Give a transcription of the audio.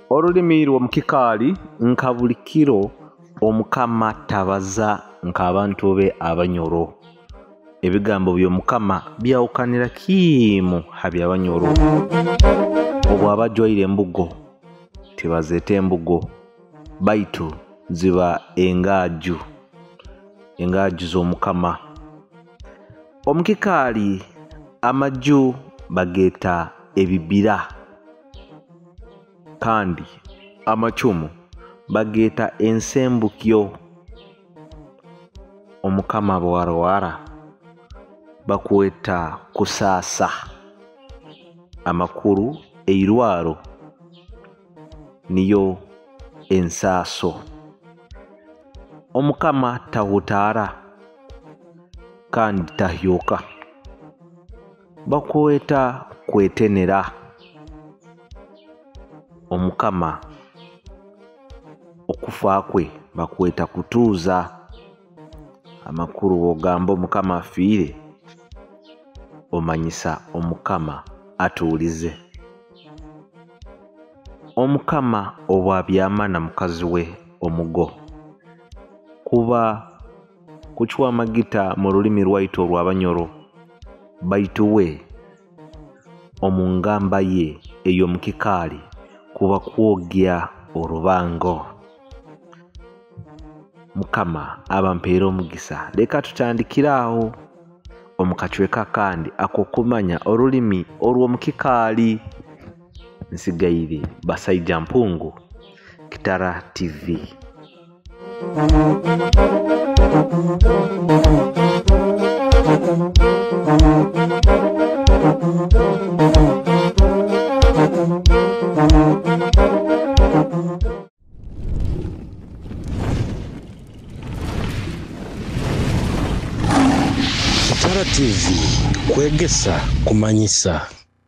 Orulimi rw'omukikaali nka buli kiro Omukama tabaza nk'abantu be Abanyoro. Ebigambo by'Omukama byawukanira kimu ha by'Abanyoro. Obu aba ajwaire embugo, tibazeeta embugo, baitu ziba engaaju, engaaju z'Omukama. Omu kikaali amaju bageeta ebibira kandi amacumu bageeta ensembukyo. Omukama obu arwaara bakweta kusaasa, amakuru eirwaaro niyo ensaaso. Omukama tahutaara kandi tahyooka, bakweta kwetenera. Omukama okufa kwe bakweta kutuuza, amakuru obu ogamba Omukama afiire, omanyisa Omukama atuulize. Omukama obu abyama na mukazi we omugo, kuba kucwa amagita mu rulimi rwaitu orw'Abanyoro, baitu we omu ngamba ye ey'omu kikaali kuba kwogya orubango. Mukama abampeere omugisa, leka tutandikire aho omu kacweka akandi ak'okumanya orulimi orw'omu kikaali. Nsigaire Basaija Mpungu, Kitara TV. Kitara TV, kwegesa, kumanyisa.